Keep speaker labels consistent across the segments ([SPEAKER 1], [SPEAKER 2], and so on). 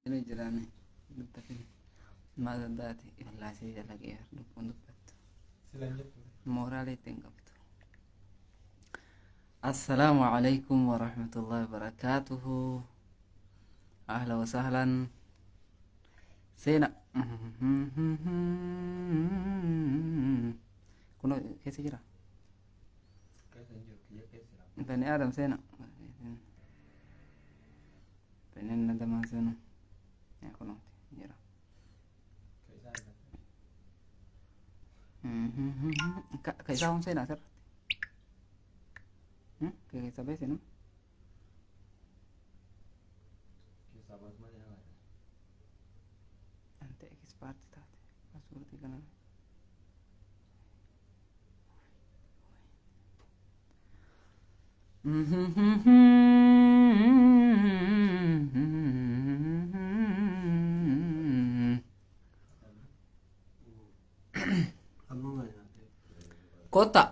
[SPEAKER 1] Inni jiraani dubbatin maal addaati illaasii dalagee lubbuun dubbattu.
[SPEAKER 2] Sila hin jettu.
[SPEAKER 1] Mooraalee ittiin qabdu. Assalaamu alaikum warahmatullahi wabarakaatuhu. Ahla wasahlan. Seena. Kun keessa jira.
[SPEAKER 2] Keessa hin jiru kiyya keessa jira.
[SPEAKER 1] Bani Adam seena. Bani Adamaa seenu. Yaa kunooti jira.
[SPEAKER 2] Keessa argatte.
[SPEAKER 1] Ka isaa hun seenaa asirratti. Ka keessa bee seenu.
[SPEAKER 2] Keessaa baasu malee nama argata.
[SPEAKER 1] Ante eksperti taate. Paaspoortii kana.
[SPEAKER 2] Amma nyaate.
[SPEAKER 1] Kota.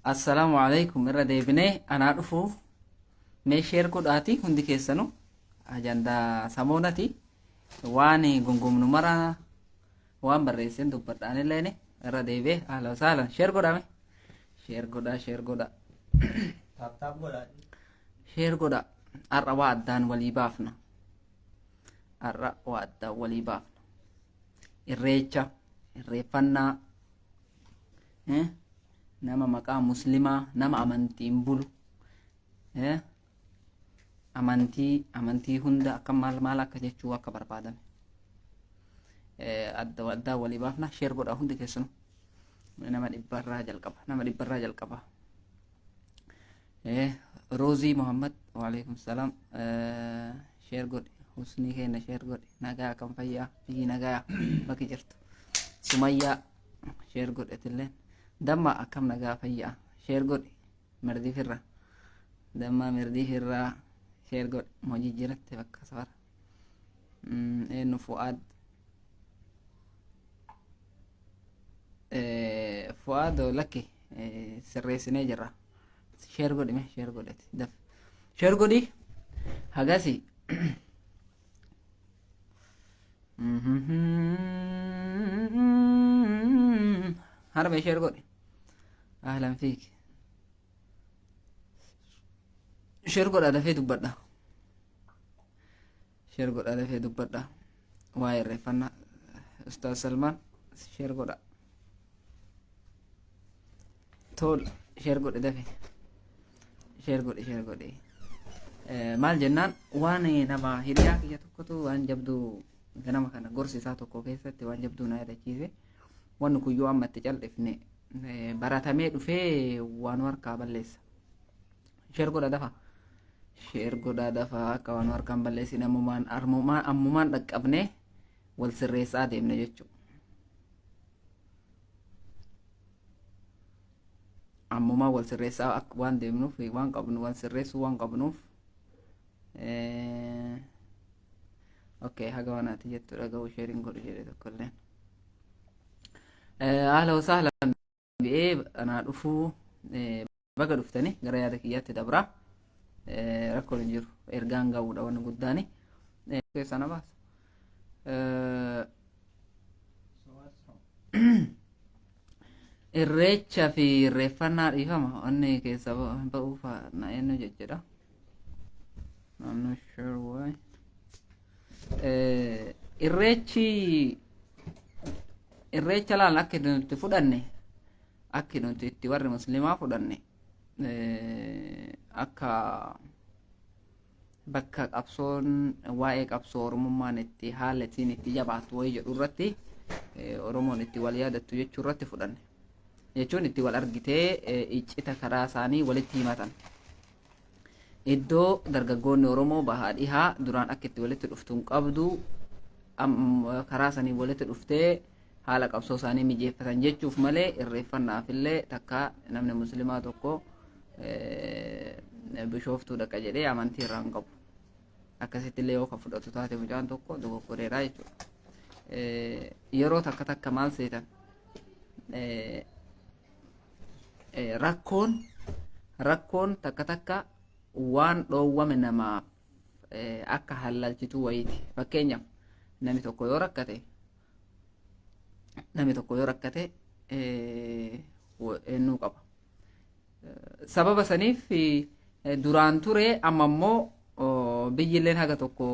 [SPEAKER 1] Assalaamu alaikum irra deebinee anaa dhufu mee sheer godhaati hundi keessanu ajandaa samoonati waan gungumnu mara waan barreesseen dubbadha anilleen irra deebi'ee ahla wasahlan sheer godhame sheer godhaa sheer godhaa
[SPEAKER 2] Taap taap godhaa.
[SPEAKER 1] sheer godhaa har'a waa addaan walii baafna har'a waa addaan walii baafna irreecha irreeffannaa eh, nama maqaa muslimaa nama amantiin bulu eh, amantii amantii hunda akka maal maal akka jechuu akka barbaadame adda addaa walii baafna sheer godhaa hundi keessanuu nama dhibbarraa jalqaba nama dhibbarraa jalqaba roozii muhammad waalaikum salaam sheer godhi husnii keenya sheer godhi nagaa akkam fayyaa biyyi nagaa bakki jirtu sumayyaa sheer godhi atilleen damma akkam nagaa fayyaa sheer godhi Mardii firra. Dammaa mardii firraa sheer godhi. Moo jijjiiratte bakka safara. Eenyu Fu'aad. Fu'aad lakki sirreessinee jirra. Sheer godhi mee sheer godhati daf. Sheer godhi hagasi. Harmee sheer godhi. Ahlan fiik. Sheer godhaa dafee dubbadha. Sheer godhaa dafee dubbadha. Waa'ee irreeffannaa Ustaaz Salmaan sheer godha. Tol sheer godhe dafee. Sheer godhe sheer godhe. Maal jennaan waan nama hiriyaa kiyya tokkotu waan jabduu ganama kana gorsi isaa tokko keessatti waan jabduu na yaadachiise. Wanni kun yoo amma itti cal'ifne baratamee dhufee waan harkaa balleessa. Sheer godha dafa. Sheer godhaa dafa akka waan harkaan balleessin ammumaan ammumaan ammumaan dhaqqabnee wal sirreessaa deemna jechuudha. Ammumaan wal sirreessaa akka waan deemnuuf waan qabnu wal sirreessuu waan qabnuuf. Okay, haga waan ati jettu dhaga'u sheeriin godhu jedhe tokkolleen. Ahla wasahlan bi'ee anaa dhufuu baga dhuftani gara yaada kiyyaatti dabra. Rakkoon hin jiru ergaan ga'uudha wanni guddaani. Keessaa na baasa.
[SPEAKER 2] So what's wrong?
[SPEAKER 1] Irreecha fi irreeffannaa dhiifama wanni keessa ba'uuf na eenyu jechuudha. I'm not sure why. Irreechi irreecha laal akka nuti fudhanne akka nuti itti warri muslimaa fudhanne akka bakka qabsoon waa'ee qabsoo oromummaan itti haala ittiin itti jabaattu wayii jedhu irratti oromoon itti wal yaadattu jechuu irratti fudhanne jechuun itti wal argitee iccita karaa isaanii walitti himatan. Iddoo dargaggoonni Oromoo bahaa dhihaa duraan akka itti walitti dhuftu hin qabdu karaa sanii walitti dhuftee haala qabsoo isaanii mijeeffatan jechuuf malee irreeffannaaf illee takka namni muslimaa tokko bishooftuu dhaqa jedhee amantii irraa hin qabu. Akkasitti illee yoo kan fudhatu taate mucaan tokko dogoggoreera jechuudha. Yeroo takka takka maal seetan rakkoon rakkoon takka takka waan dhoowwame namaaf Akka hallalchituu wayiiti. Fakkeenyaaf namni tokko yoo rakkate, namni tokko yoo rakkate eenyuu qaba. Sababa saniif duraan ture, amma immoo biyyilleen haga tokko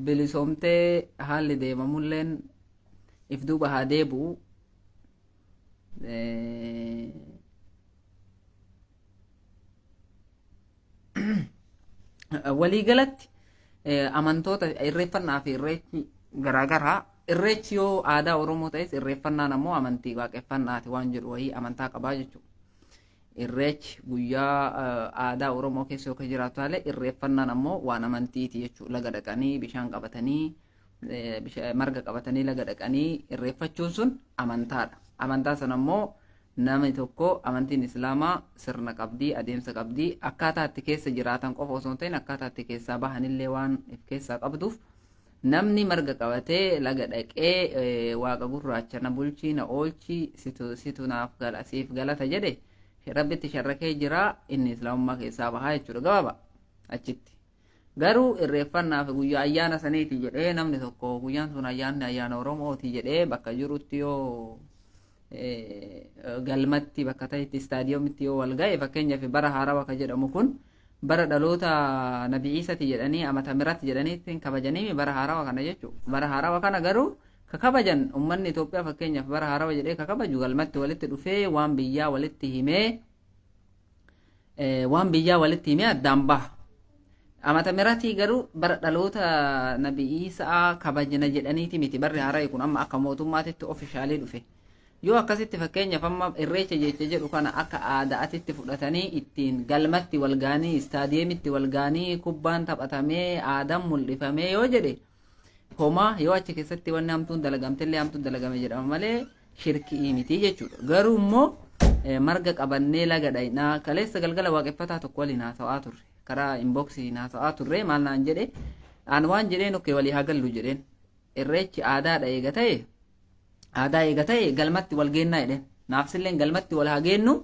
[SPEAKER 1] bilisoomtee haalli deemamulleen if duuba haa deebi'u. Waliigalatti amantoota irreeffannaa fi irreechi garaagaraa. Irreechi yoo aadaa Oromoo ta'es, irreeffannaan ammoo amantii waaqeffannaati waan jedhu wayii amantaa qabaa jechuudha. Irreechi guyyaa aadaa Oromoo keessa yoo jiraatu taale, irreeffannaan ammoo waan amantiiti jechuudha. Laga dhaqanii bishaan qabatanii, marga qabatanii laga dhaqanii irreeffachuun sun amantaadha. Amantaa sana ammoo namni tokko, amantiin Islaamaa sirna qabdii, adeemsa qabdii, akkaataa itti keessa jiraatan qofa osoo hin ta'in akkaataa itti keessaa bahanillee waan of keessaa qabduuf, namni marga qabatee laga dhaqee "Waaqa gurraacha, na bulchii, na oolchii, situ naaf gala, siif galata" jedhe, Rabbitti sharrakee jira, inni Islaamummaa keessaa bahaa jechuudha gabaaba achitti. Garuu irreeffannaaf guyyaa ayyaana saniiti jedhee namni tokko, guyyaan sun ayyaanni ayyaana Oromooti jedhee bakka jirutti yoo galmatti, bakka ta'etti, istaadiyoomitti yoo wal ga'e, fakkeenyaaf bara haarawaa ka jedhamu kun bara dhaloota Nabi Iisati jedhanii, amata miratti jedhanii kabajanii bara haarawaa kana jechuudha. Bara haarawaa kana garuu ka kabajan uummanni Itoophiyaa, fakkeenyaaf bara haarawaa jedhee ka kabaju, galmatti walitti dhufee waan biyyaa walitti himee, waan biyyaa walitti himee addaan baha. Amata miratii garuu bara dhaloota Nabi Iisaa kabajna jedhaniiti miti. Barri haarawaa kun amma akka mootummaatitti official dhufe. Yoo akkasitti fakkeenyaaf amma irreecha jecha jedhu kana akka aadaatitti fudhatanii ittiin galmatti wal gaanii, istaadiyeemitti wal gaanii, kubbaan taphatamee, aadaan mul'ifamee yoo jedhe, homaa yoo achi keessatti wanni hamtuun dalagamtellee hamtuun dalagame jedhama malee shirkii miti jechuudha. Garuu immoo marga qabannee laga dhaynaa, kaleessa galgala waaqeffataa tokko waliin haasa'aa turre, karaa inbox haasa'aa turre. Maal naan jedhe? Aan waan jedheen, "Okay, walii haa gallu" jedheen. "Irreechi aadaadha eega ta'e, aadaa eega ta'e, galmatti wal geennaa" jedheen. "Naafsilleen galmatti wal haa geennu,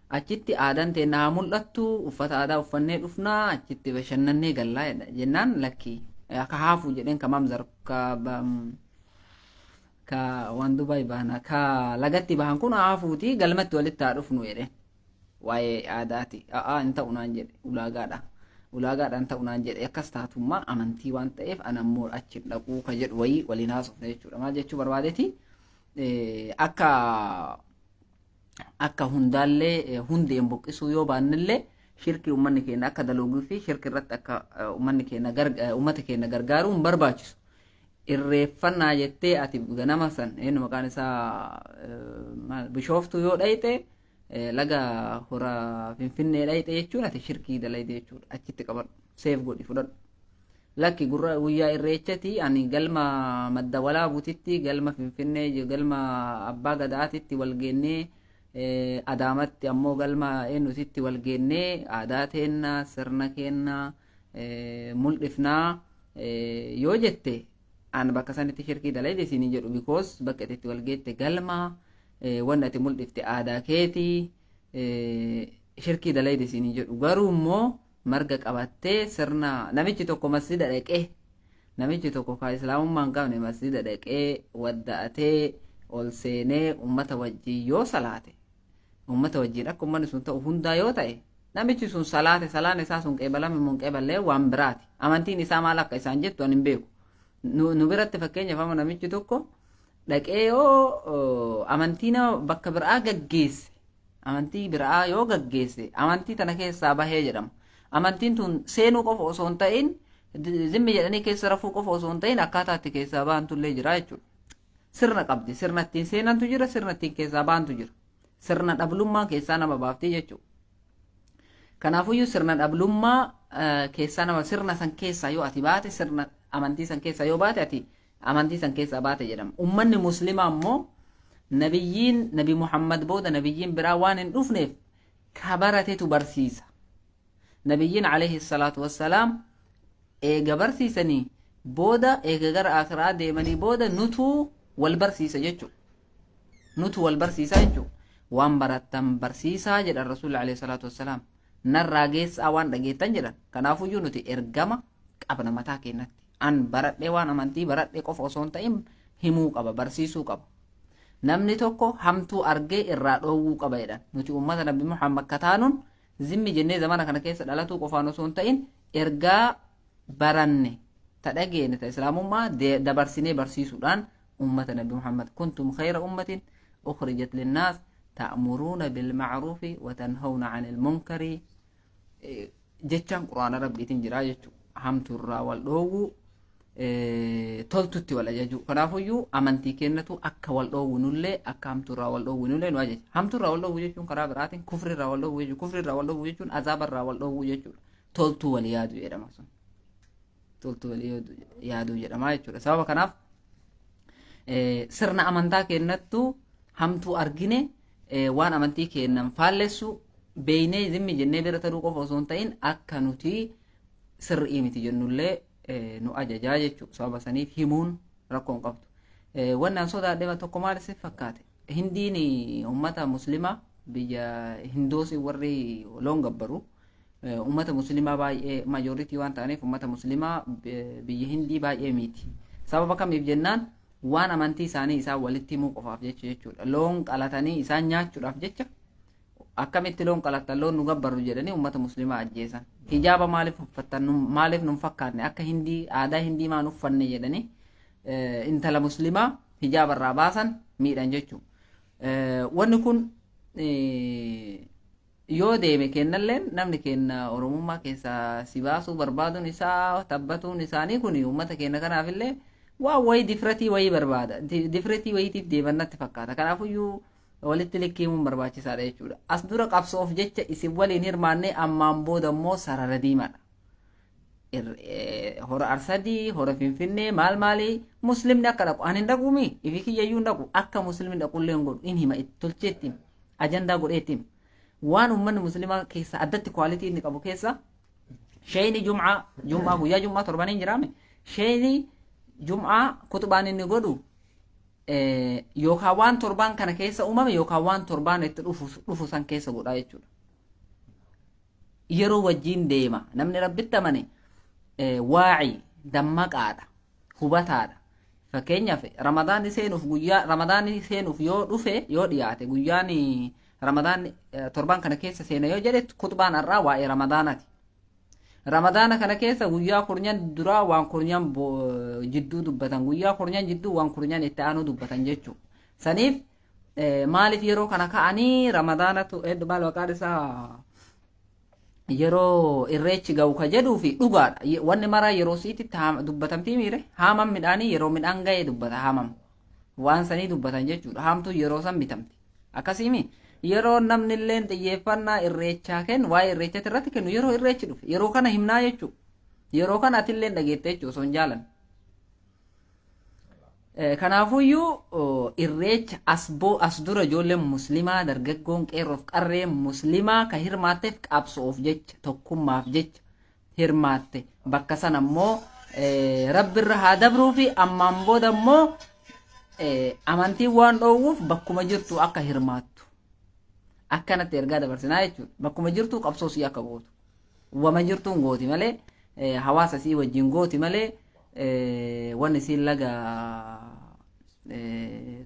[SPEAKER 1] achitti aadaan teenna haa mul'attu, uffata aadaa uffannee dhufnaa, achitti bashannannee gallaa" jedha jennaan, "Lakkii, akka haafuu" jedheen. Ka mamzar ka waan Dubaay bahana ka lagatti bahan kun haafuuti, galmatti walitti haa dhufnu jedheen. Waa'ee aadaati. "A'aa, hin ta'u" naan jedhe. Ulaagaadha, ulaagaadhaan ta'u naan jedhe. Akkas taatummaa amantii waan ta'eef ana immoo achi dhaquu ka jedhu wayii waliin haasofne jechuudha. Maal jechuu barbaadeeti, akka hundaallee hundeen buqqisuu yoo baannellee, shirkii uummanni keenya akka dalaguu fi shirki irratti akka uummanni keenya uummata keenya gargaaruu hin barbaachisu. Irreeffannaa jettee ati ganama san eenyu maqaan isaa Bishooftuu yoo dhayxe, laga hora Finfinnee dhayxe jechuun ati shirkii dalayde jechuudha. Achitti qabadhu, seef godhi, fudhadhu. Lakki, gurra guyyaa irreechati ani galma Madda Walaabuutitti, galma Finfinnee, galma Abbaa Gadaatitti wal geennee, Adaamatti ammoo galma eenyutitti wal geennee aadaa teenna, sirna keenna mul'ifnaa yoo jette, an bakka sanitti shirkii dalayde siin hin jedhu, because bakka itti wal geette galma, wanni ati mul'ifte aadaa keetii, shirkii dalayde siin hin jedhu. Garuu immoo marga qabattee sirna namichi tokko masjida dhaqee, namichi tokko ka Islaamummaa hin qabne masjida dhaqee wadda'atee ol seenee ummata wajjin yoo salaate, ummata wajjin akka ummanni sun ta'u hundaa yoo ta'e, namichi sun salaate, salaan isaa sun qeebalame moo hin qeeballee waan biraati. Amantiin isaa maal akka isaan jettu ani hin beeku. Nu biratti fakkeenyaaf amma namichi tokko dhaqee yoo amantii nama bakka biraa gaggeesse, amantii biraa yoo gaggeesse, amantii tana keessaa bahee jedhama. Amantiin tun seenuu qofa osoo hin ta'in, zimmi jedhanii keessa rafuu qofa osoo hin ta'in, akkaataa itti keessaa bahantu illee jira jechuudha. Sirna qabdi. Sirna ittiin seenantu jira, sirna ittiin keessaa bahantu jira. Sirna dhablummaa keessaa nama baafti jechuudha. Kanaafuyyuu sirna dhablummaa keessaa nama, sirna san keessaa yoo ati baate, sirna amantii san keessaa yoo baate, ati amantii san keessaa baate jedhama. Ummanni Muslimaa immoo nabiyyiin Nabi Muhammad booda nabiyyiin biraa waan hin dhufneef ka baratetu barsiisa. Nabiyyiin alayhi salaatu wassalaam eega barsiisanii booda, eega gara akiraa deemanii booda, nutuu wal barsiisa jechuudha. Nutu wal barsiisa jechuudha. "Waan barattan barsiisaa" jedhan Rasuulli alayhi salaatu wassalaam. "Narraa geessaa waan dhageettan" jedhan. Kanaafuyyuu nuti ergama qabna mataa keenyatti. An baradhee waan amantii baradhee qofa osoo hin ta'in himuu qaba, barsiisuu qaba. Namni tokko hamtuu argee irraa dhoowwuu qaba jedhan. Nuti uummata Nabi Muhammad kataanuun zimmi jennee zamana kana keessa dhalatuu qofaan osoo hin ta'in ergaa baranne, ta dhageenne, ta islaamummaa dabarsinee barsiisuudhaan ummata Nabi Muhammad, kuntum khayra ummatin ukhrijat linnaas ta'muruuna bilma'ruufi wa tanhawna 'anil munkari jechaan quraana rabbiitiin jira jechuudha. Hamtuurraa wal dhoowwuu, toltutti wal ajajuu. Kanaafuyyuu amantii kennatu akka wal dhoowwu nullee, akka hamtuurraa wal dhoowwu nullee nu ajaja. Hamtuurraa wal dhoowwu jechuun karaa biraatiin kufriirraa wal dhoowwu jechuudha. Kufriirraa wal dhoowwu jechuun azaabarraa wal dhoowwu jechuudha. Toltuu wal yaadu jedhama sun. Toltuu wal yaaduu jedhama jechuudha. Sababa kanaaf sirna amantaa kennattu hamtuu argine, waan amantii kennan faallessu beeynee zimmi jennee bira taruu qofa osoo hin ta'in akka nuti sirrii miti jennullee nu ajajaa jechuudha. Sababa saniif himuun rakkoo hin qabdu. Wanni an sodaadhe tokko maal isin fakkaate? Hindiin uummata muslimaa, biyya Hindoosii warri loon gabbaru, uummata muslimaa baay'ee majority waan ta'aniif uummata muslimaa biyya Hindii baay'ee miti. Sababa kamiif jennaan waan amantii isaanii isaan walitti himuu qofaaf jecha jechuudha. Loon qalatanii isaan nyaachuudhaaf jecha akkamitti loon qalattan, loon nu gabbarru jedhanii uummata muslimaa ajjeesan. Hijaaba maaliif uffattan, maaliif nun fakkaanne, akka Hindii aadaa Hindii maan uffanne jedhanii intala muslimaa hijaaba irraa baasan, miidhan jechuudha. Wanni kun yoo deeme kennalleen namni kenna Oromummaa keessaa si baasuu barbaaduun isaa, tabbatuun isaanii kun uummata keenya kanaafillee waan wayii difratii wayii barbaada. Difratii wayiitiif deeman natti fakkaata. Kanaafuyyuu walitti likkiimuun barbaachisaadha jechuudha. As dura qabsoof jecha isin waliin hirmaannee ammaan booda immoo sarara diimaadha. Hora Arsadii, hora Finfinnee, maal maalii muslimni akka dhaqu ani hin dhaquumi, ifi kiyyayyuu hin dhaqu, akka muslimni dhaqullee hin godhu, in hima, itti tolchee itti hima, ajandaa godhee itti hima. Waan uummanni muslimaa keessa addatti quality inni qabu keessa sheeyni jum'aa, jum'aa guyyaa jum'aa torbaniin jiraame, sheeyni jum'aa kutubaan inni godhu yookaan waan torbaan kana keessa uumame yookaan waan torbaan itti dhufu san keessa godhaa jechuudha. Yeroo wajjin deema. Namni rabbitti amane waa'ii dammaqaadha, hubataadha. Fakkeenyaaf ramadaanni seenuuf, guyyaa ramadaanni seenuuf yoo dhufe, yoo dhiyaate, guyyaan ramadaanni torbaan kana keessa seena yoo jedhe, kutubaan har'aa waa'ee ramadaanaati. Ramadaana kana keessa guyyaa kurnyan duraa waan kurnyan jidduu dubbatan, guyyaa kurnyan jidduu waan kurnyan itti aanuu dubbatan jechuudha. Saniif maaliif yeroo kana ka'anii ramadaanatu hedduu maal maqaan isaa yeroo irreechi ga'u ka jedhuu fi dhugaadha. Wanni maraa yeroo siititti dubbatamtii miire haaman midhaanii yeroo midhaan ga'ee dubbata haamam. Waan sanii dubbatan jechuudha. Haamtuu yeroo san bitamti. Akkasiimi yeroo namni illee xiyyeeffannaa irreechaa kennu, waa'ee irreechatti irratti kennu, yeroo irreechi dhufe yeroo kana himnaa jechuudha. Yeroo kana atillee dhageette jechuudha osoo hin jaalan. Kanaafuyyuu irreecha as boo as dura ijoolleen muslimaa, dargaggoon, qeerroof qarreen muslimaa ka hirmaatteef qabsoof jecha, tokkummaaf jecha hirmaatte. Bakka sana immoo rabbirra haa dabruu fi ammaan booda immoo amantiin waan dhoowwuuf bakkuma jirtu akka hirmaattu akkanatti ergaa dabarsinaa jechuudha. Bakkuma jirtu qabsoo sii akka gootu, wama jirtuun gooti malee, hawaasa sii wajjin gooti malee, wanni siin laga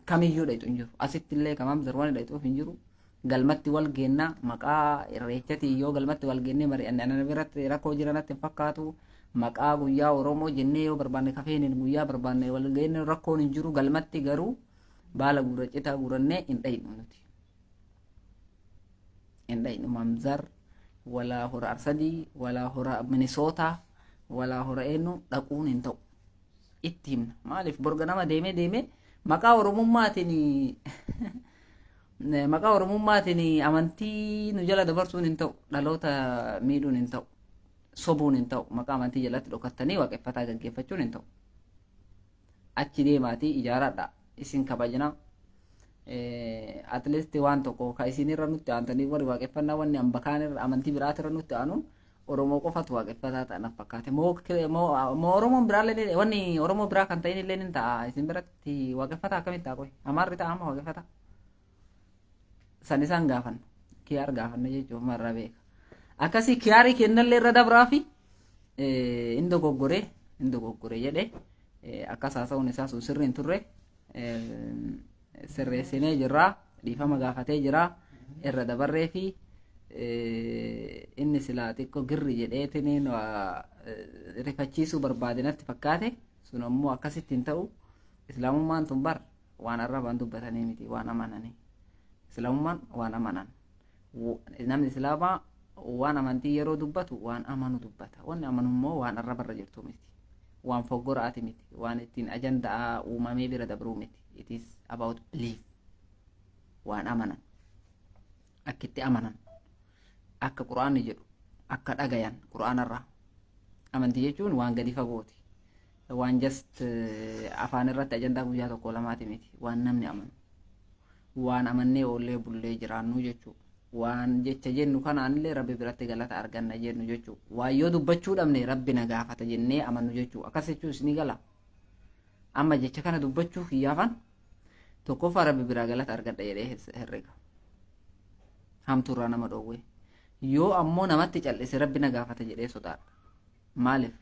[SPEAKER 1] kamiyyuu dhayxu hin jiru. Asitti illee kamaam zarwani dhayxuuf hin jiru. Galmatti wal geenna maqaa irreechatiin yoo galmatti wal geennee mari'anne ana biratti rakkoo jira natti hin fakkaatu. Maqaa guyyaa Oromoo jennee yoo barbaanne kafeeniin guyyaa barbaanne wal geenne rakkoon hin jiru. Galmatti garuu baala gurra citaa gurannee hin dhaynu nuti. Hin dhaynu mamzar walaa hora Arsadii walaa hora Minisootaa walaa hora eenyu dhaquun hin ta'u. Itti himna. Maaliif borga nama deemee deemee maqaa Oromummaatiin amantii nu jala dabarsuun hin ta'u. Dhaloota miidhuun hin ta'u. Sobuun hin ta'u. Maqaa amantii jalatti dhokattanii waaqeffataa gaggeeffachuun hin ta'u. Achi deemaatii ijaaradha. Isin kabajna. At least waan tokko ka isinirra nutti aantanii warri waaqeffannaa wanni ambakaan irra amantii biraatirra nutti aanuun Oromoo qofatu waaqeffataa ta'an fakkaate. Moo Oromoon biraallee, wanni Oromoo biraa kan ta'in illee ni ta'a. Isin biratti waaqeffataa akkamitti ta'a qoy? Amaarri ta'a amma waaqeffataa? San isaan gaafanna. Kiyaar gaafanna jechuuf marraa beeka. Akkasii kiyaarii kennallee irra dabraa fi In dogoggore jedhe akkas haasa'uun isaa sun sirri hin turre. Sirreessinee jirraa, dhiifama gaafatee jira, irra dabarree fi inni silaa xiqqoo girri jedheetiin rifachiisuu barbaade natti fakkaate. Sun ammoo akkasitti hin ta'u. Islaamummaan tun bar waan arrabaan dubbatanii miti, waan amananii. Islaamummaan waan amanan. Namni islaamaa waan amantii yeroo dubbatu waan amanu dubbata. Wanni amanu immoo waan arrabarra jirtu miti, waan foggoraati miti, waan ittiin ajandaa uumamee bira dabruu miti. It is about belief, waan amanan, akkitti amanan, akka Quraanni jedhu, akka dhagayan Quraanarraa. Amantii jechuun waan gadi fagooti, waan just afaan irratti ajandaa guyyaa tokko lamaati miti. Waan namni amanu, waan amannee oollee bullee jiraannu jechuu, waan jecha jennu kanaanillee Rabbi biratti galata arganna jennu jechuu, waan yoo dubbachuu dhabne Rabbi na gaafata jennee amannu jechuu. Akkas jechuu isinii gala. Amma jecha kana dubbachuu kiyyaafan tokkoffaa Rabbi biraa galata argadha jedhee herrega, hamtuurraa nama dhoowwe. Yoo ammoo namatti cal'ise, Rabbi na gaafata jedhee sodaadha. Maaliif?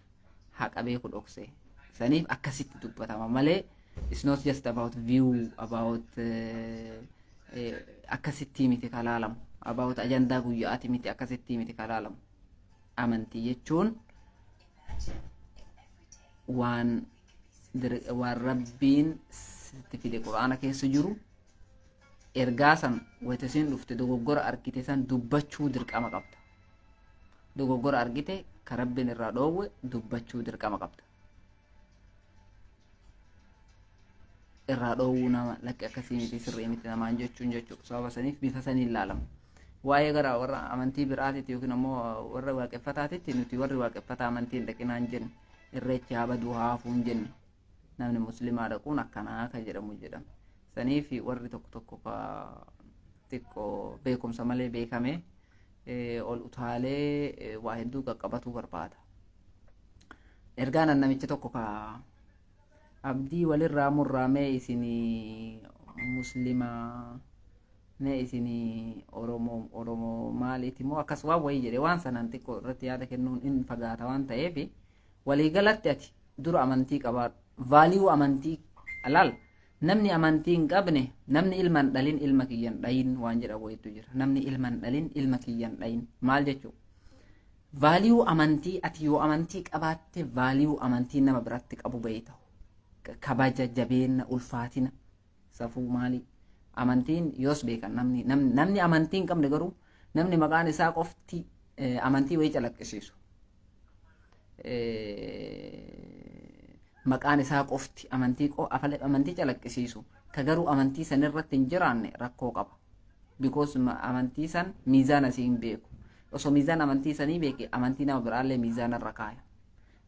[SPEAKER 1] Haqa beeku dhokse. Saniif akkasitti dubbatama malee it's not just about view, about akkasitti miti kalaalamu, about ajandaa guyyaati miti, akkasitti miti kalaalamu. Amantii jechuun waan Rabbiin sitti fide, Quraana keessa jiru, ergaa san wayita isiin dhufte dogoggora argite san dubbachuu dirqama qabda. Dogoggora argite ka Rabbiin irraa dhoowwe dubbachuu dirqama qabda. Irraa dhoowwuu nama, lakki akkasii miti, sirrii miti namaan jechuun jechuudha. Sababa saniif bifa saniin ilaalama. Waa'ee gara warra amantii biraatitti yookiin ammoo warra waaqeffataatitti, nuti warri waaqeffataa amantii hin dhaqinaan jenne, Irreechi haa baduu, haa hafuu hin jenne. Namni muslimaa dhaquun akkanaa ka jedhamu jedhama. Saniif warri tokko tokko ka xiqqoo beekumsa malee beekame ol utaalee waa hedduu qaqqabatuu barbaada. Ergaan namicha tokko ka abdii walirraa murraa, mee isinii muslimaa, mee isinii Oromoo, Oromoo maaliiti moo akkas waan wayii jedhe, waan sanaan xiqqoo irratti yaada kennuun in fagaata waan ta'eef, waliigalatti ati dura amantii qabaadhu, value amantii alaal. Namni amantii hin qabne, namni ilma hin dhalin ilma kiyyan dhayin waan jedhamu wayiitu jira. Namni ilma hin dhalin ilma kiyyan dhayin maal jechuu? Value amantii, ati yoo amantii qabaatte, value amantii nama biratti qabu beeyta. Kabaja, jabeenya, ulfaatina, safuu maalii amantiin yoos beekan. Namni amantii hin qabne garuu, namni maqaan isaa qofti amantii wayii calaqqisiisu, maqaan isaa qofti amantii amantii calaqqisiisu, ka garuu amantii san irratti hin jiraanne, rakkoo qaba. Because amantii san miizaana asii hin beeku. Osoo miizaan amantii sanii beeke, amantii nama biraallee miizaana irra kaaya.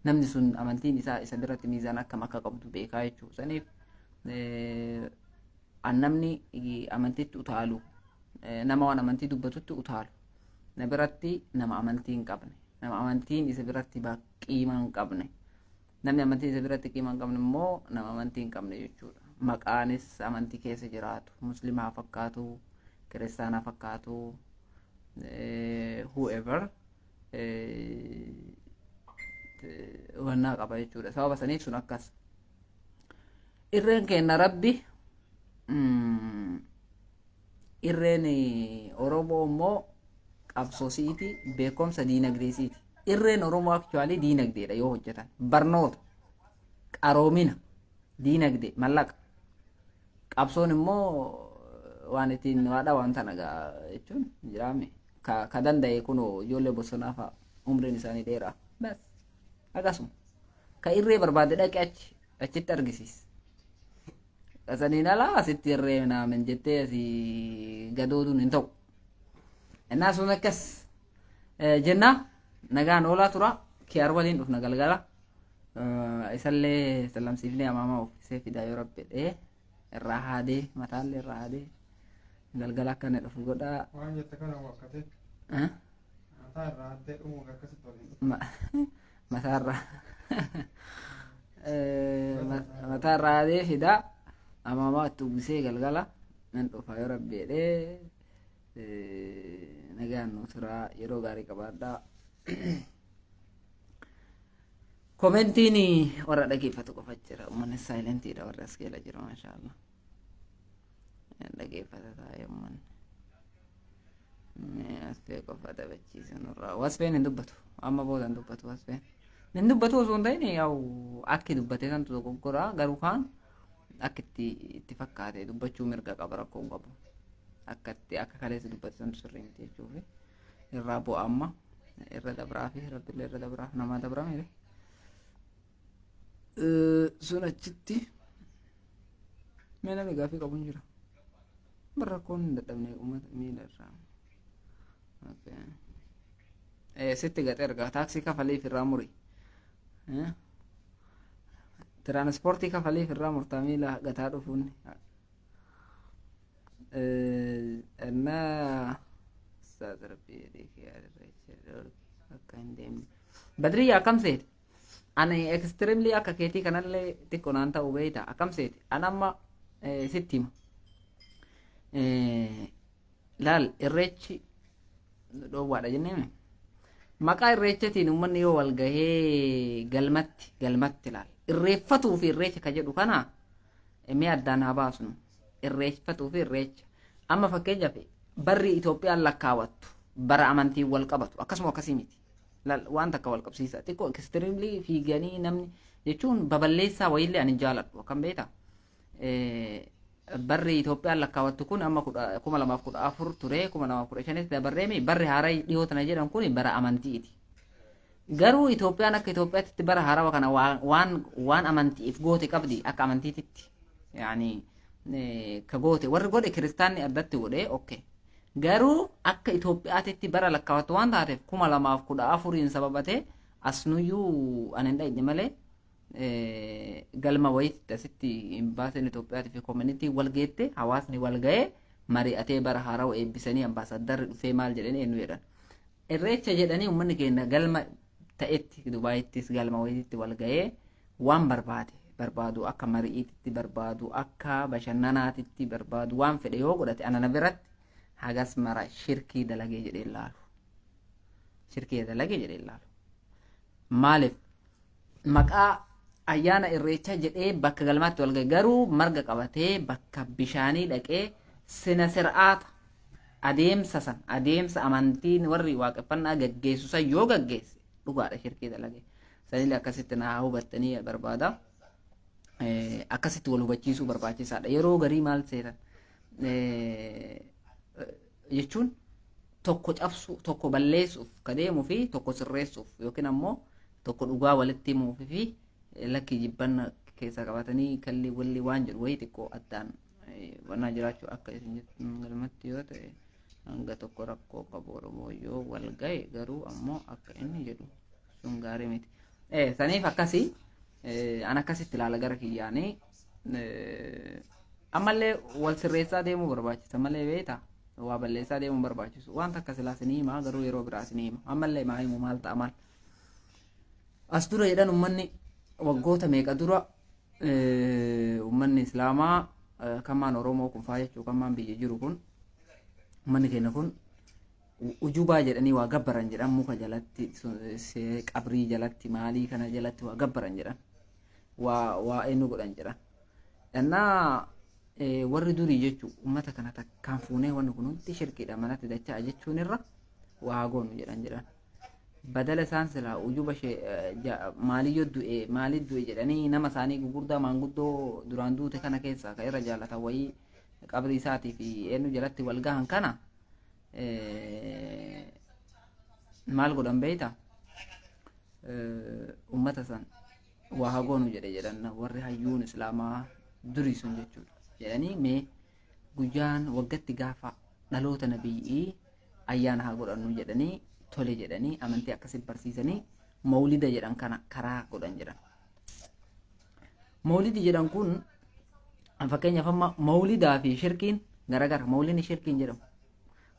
[SPEAKER 1] Namni sun amantiin isaa isa biratti miizaana akkam akka qabdu beekaa jechuudha. Saniif namni amantitti utaalu, nama waan amantii dubbatutti utaalu, na biratti nama amantii hin qabne, nama amantiin isa biratti qiimaa hin qabne. Namni amantii isa biratti qiimaa hin qabne immoo nama amantii hin qabne jechuudha. Maqaanis amantii keessa jiraatu, muslimaa fakkaatu, kiristaanaa fakkaatu, whoever wannaa qaba jechuudha. Sababa saniif sun akkas. Irreen kenna Rabbi, irreen Oromoo immoo qabsoosiiti, beekumsa diinagdeesiiti. Irreen Oromoo actually diinagdeedha yoo hojjetan. Barnoota, qaroomina, diinagdee, mallaqa. Qabsoon immoo waan ittiin waadha waan tana jechuun jiraame. Ka danda'e kunoo ijoollee bosonaa fa'a, umriin isaanii dheeraa. Bas, akkasuma. Ka irree barbaade dhaqe achi achitti argisiis. Saniin alaa asitti irree naamen jettee asii gadooduun hin ta'u. Innaa sun akkas jenna, nagaan oolaa tura. Kiyaar waliin dhufna galgala. Isallee sallamsiifnee amaamaa uffisee fidaa yoo Rabbi jedhee, irraa haadee, mataallee irraa haadee galgala akka inni dhufu godhaa.
[SPEAKER 2] Waan jette kana wakkate. Mataa irraa haddee dhumuun akkasitti waliin dhufu.
[SPEAKER 1] Mataarraa haadee fidaa, amaamaa itti uwwisee galgala nan dhufa yoo Rabbi jedhee. Nagaan nu turaa, yeroo gaarii qabaadhaa. Commentiin warra dhageeffatu qofa jira. Uummanni silentiidha warri as keela jiru, maashaallah. Dhageeffata taa'ee uummanni. Wasfee qofa taphachiisa nurraa. Wasfeen hin dubbatu. Amma booda hin dubbatu wasfeen. Hin dubbatu osoo hin ta'in, yaa'u akki dubbate santu dogoggora, garuu kaan akka itti fakkaate dubbachuu mirga qaba, rakkoo hin qabu. Akka itti akka kaleessa dubbate santu sirrii miti jechuufi. Irraa bu'a amma irra dabraa fi rabbillee irra dabraa namaa dabraa mire. Sun achitti mee namni gaafii qabu hin jira. Bar rakkoon hin dadhabne uummata miila irraa. Sitti gate ergaa taaksii kafaliif irraa muri. Tiraanispoortii kafaliif irraa murtaa miila gataa dhufuun. Innaa Ustaaz Rabbii jedhee kee akka hin deemne. Badriyyaa, akkam seete? Ani extremely akka keetii kanallee xiqqoo naan ta'u beeyta, akkam seete? An amma sitti hima. Laal, irreechi dhoowwaadha jenneemi. Maqaa irreechatiin uummanni yoo wal gahee galmatti laal. Irreeffatuu fi irreecha ka jedhu kana mee addaan haa baasnu. Irreeffatuu fi irreecha. Amma fakkeenyaaf barri Itoophiyaan lakkaawattu bara amantiin wal qabatu akkasuma akkasii miti. Laal, waan takka wal qabsiisa. Xiqqoo extremely fiiganii namni jechuun baballeessaa wayiillee ani hin jaaladhu, akkam beektaa? Barri Itoophiyaan lakkaawattu kun amma 2014 ture, 2015tti dabarreemi, barri haaraa dhiyoo tana jedhan kun bara amantiiti. Garuu Itoophiyaan akka Itoophiyaatti bara haarawaa kana waan amantiif goote qabdi akka amantiititti. Yaani ka goote warri godhe kiristaanni addatti godhe, okay. Garuu akka Itoophiyaatitti bara lakkaawattu waan taateef 2014n sababatee asnuyyuu ani hin dhayne malee galma wayiitti asitti imbaasiin Itoophiyaatii fi communityn wal geette, hawaasni wal ga'ee mari'atee bara haarawaa eebbisanii ambaasaaddarri dhufee maal jedhanii eenyu jedhan. Irreecha jedhanii uummanni keenya galma ta'etti Dubaayittis galma wayiitti wal ga'ee waan barbaade barbaadu, akka mari'iitti barbaadu, akka bashannanaatitti barbaadu, waan fedhe yoo godhate anana biratti hagas mara shirkii dalagee jedhee laalu. Shirkii dalagee jedhee laalu. Maaliif? Maqaa ayyaana irreechaa jedhee bakka galmaatti wal ga'e, garuu marga qabatee bakka bishaanii dhaqee sina sir'aata adeemsa san, adeemsa amantiin warri waaqeffannaa gaggeessu san yoo gaggeesse dhugaadha shirkii dalage. Sanillee akkasitti na hubattanii barbaada. Akkasitti wal hubachiisuu barbaachisaadha. Yeroo garii maal seetan jechuun tokko cabsuu, tokko balleessuuf ka deemuu fi tokko sirreessuuf yookiin ammoo tokko dhugaa walitti himuuf fi lakkii jibbanna keessaa qabatanii kalli walli waan jedhu wayii xiqqoo addaan wannaa jiraachuu akka isin jettan galmatti yoo ta'e hanga tokko rakkoo qabu Oromoo yoo wal ga'e, garuu ammoo akka inni jedhu sun gaarii miti. Saniif akkasii an akkasitti ilaala gara kiyyaanii. Ammallee wal sirreessaa deemuu barbaachisa malee, beektaa, waa balleessaa deemuu barbaachisu. Waan takka silaa isinii himaa, garuu yeroo biraa isinii hima. Ammallee maa himu, maal ta'a maal. As dura jedhan uummanni waggoota meeqa dura uummanni islaamaa kamaan Oromoo kun faa jechuu kamaan biyya jiru kun, uummanni keenya kun ujubaa jedhanii waa gabbaran jedhan, muka jalatti, qabrii jalatti, maalii kana jalatti waa gabbaran jedhan, waa eenyu godhan jedhan. Dhannaa warri durii jechuu uummata kana takkaan fuunee wanni kun hundi shirkiidha, manatti dachaa jechuun irra waa goonu jedhan. Badala isaan silaa ujuba maaliyyoo du'e, maaliif du'e jedhanii nama isaanii gugurdaa maanguddoo duraan duute kana keessaa ka irra jaalatan wayii qabrii isaatii fi eenyu jalatti wal gahan kana maal godhan beeyta? Ummata san waa hagoonu jedhe jedhan warri hayyuun islaamaa durii sun jechuudha. Jedhanii mee guyyaan waggatti gaafa dhaloota nabiyyii ayyaana haa godhannu jedhanii, tole jedhanii amantii akkasii barsiisanii mawlida jedhan kana karaa godhan jedhan. Mawlidi jedhan kun fakkeenyaaf amma mawlidaa fi shirkiin garagara. Mawlidni shirkiin jedhamu.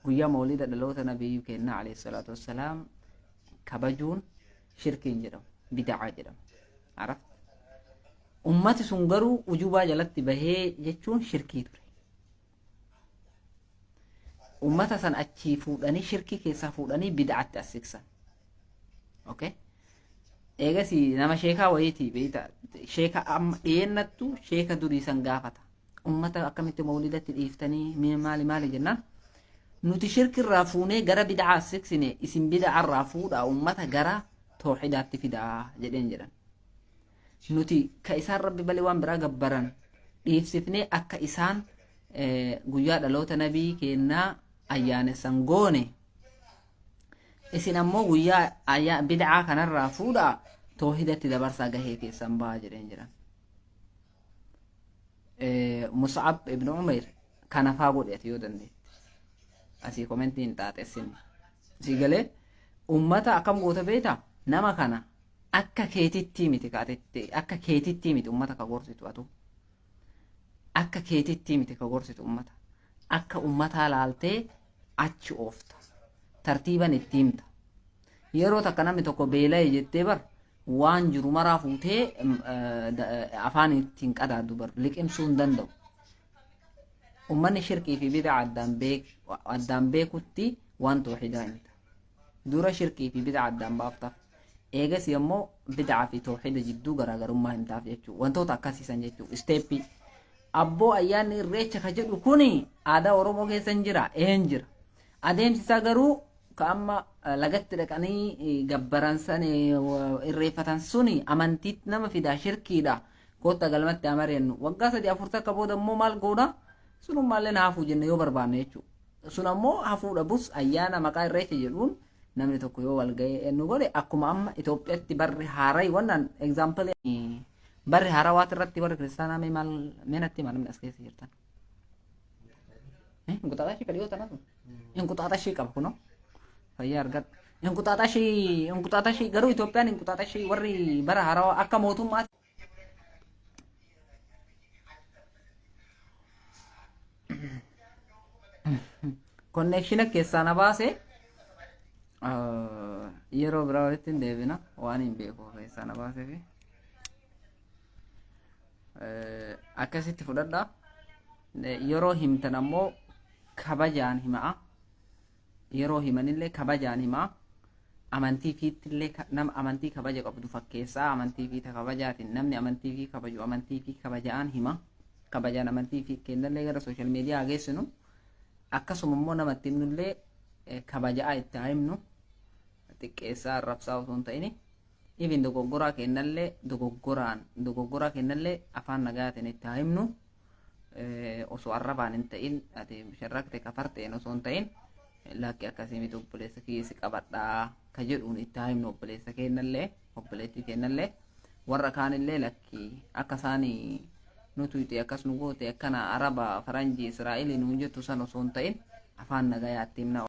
[SPEAKER 1] Guyyaa mawlida dhaloota nabiyyuu kennaa alayhi salaatu wassalaam kabajuun shirkiin jedhamu. Bida'aa jedhama. Arafta. Ummati sun garuu ujubaa jalatti bahee jechuun shirkii ture. Ummata san achii fuudhanii shirkii keessaa fuudhanii bid'aatti as siksan. Okay? Eegasii nama sheekaa wayiiti beeyta, sheeka amma dhiyeennattu sheeka durii san gaafata. Ummata akkamitti mawlidatti dhiiftanii mee maali maali jennaan, nuti shirkirraa fuunee gara bid'aa siqsine, isin bid'aarraa fuudhaa ummata gara toohidaatti fidaa jedheen jedhan. Nuti ka isaan rabbi malee waan biraa gabbaran dhiifsifnee akka isaan guyyaa dhaloota nabii keennaa ayyaanessan goone, isin ammoo guyyaa bid'aa kanarraa fuudhaa toohidatti dabarsaa gahee keessan ba'a jedheen jedhan. Mus'ab ibn Umayr kana faa godhe ati yoo dandeette. Asii komentii hin xaaxessin. Asii galee ummata akkam goota beektaa? Nama kana akka keetittii miti kaatetti, akka keetittii miti ummata ka gorsitu atu. Akka keetittii miti ka gorsitu ummata. Akka ummataa laaltee achi oofta. Tartiiban itti himta. Yeroo takka namni tokko beela'e jettee bar waan jiru maraa fuutee afaan ittiin qadaaddu bar liqimsuu hin danda'u. Ummanni shirkii fi bid'a addaan beekutti waan toohidaa himta. Dura shirkii fi bid'a addaan baaftaaf. Eegas immoo bid'aa fi toohida jidduu garaagarummaa himtaaf jechuudha. Wantoota akkasiisan jechuudha. Isteeppii. Abboo, ayyaanni irreecha ka jedhu kuni aadaa Oromoo keessa hin jira? Een jira. Adeemsi isaa garuu ka amma lagatti dhaqanii gabbaran san, irreeffatan suni amantiitti nama fidaa, shirkiidha. Kootta galmatti haa mari'annu. Waggaa 3 4 takka booda immoo maal goona? Sunummaallee na hafuu jenne yoo barbaanne jechuudha. Sun ammoo hafuu dhabus ayyaana maqaa irreecha jedhuun namni tokko yoo wal ga'ee nu godhe, akkuma amma Itoophiyaatti barri haaraa wannan example barri haarawaati irratti warri kiristaanaa mee maal mee natti himaa namni as keessa jirtan. Inquxaaxashii kan dhiyoo tana sun. Inquxaaxashii qaba kunoo. Fayyaa argadhu. Inquxaaxashii, inquxaaxashii garuu Itoophiyaan inquxaaxashii warri bara haarawaa akka mootummaatti. Konneekshina keessaa na baase, yeroo biraa walitti hin deebina, waan hin beeku keessaa na baasee fi akkasitti fudhadha. Yeroo himtan ammoo kabajaan himaa. Yeroo himanillee kabajaan himaa. Amantii fiittillee nama amantii kabaja qabdu fakkeessaa, amantii fiita kabajaatiin namni amantii fi kabaju amantii fi kabajaan hima. Kabajaan amantii fi kennallee gara social media geessinu. Akkasuma immoo namatti himnullee kabajaa itti haa himnu. Xiqqeessaa arrabsaa osoo hin ta'in. Even dogoggoraa kennallee, dogoggoraan dogoggoraa kennallee afaan nagaatiin itti haa himnu. Osoo arrabaan hin ta'in, ati sharrakte kafarteen osoo hin ta'in, lakki akkasii miti obboleessa kiyya si qabadhaa ka jedhuun itti haa himnu obboleessa kennallee, obboleettii kennallee, warra kaanillee. Lakki akka isaan nu tuyxe, akkas nu goote, akkana araba faranjii israa'elii nuun jettu san osoo hin ta'in afaan nagayaatti himna.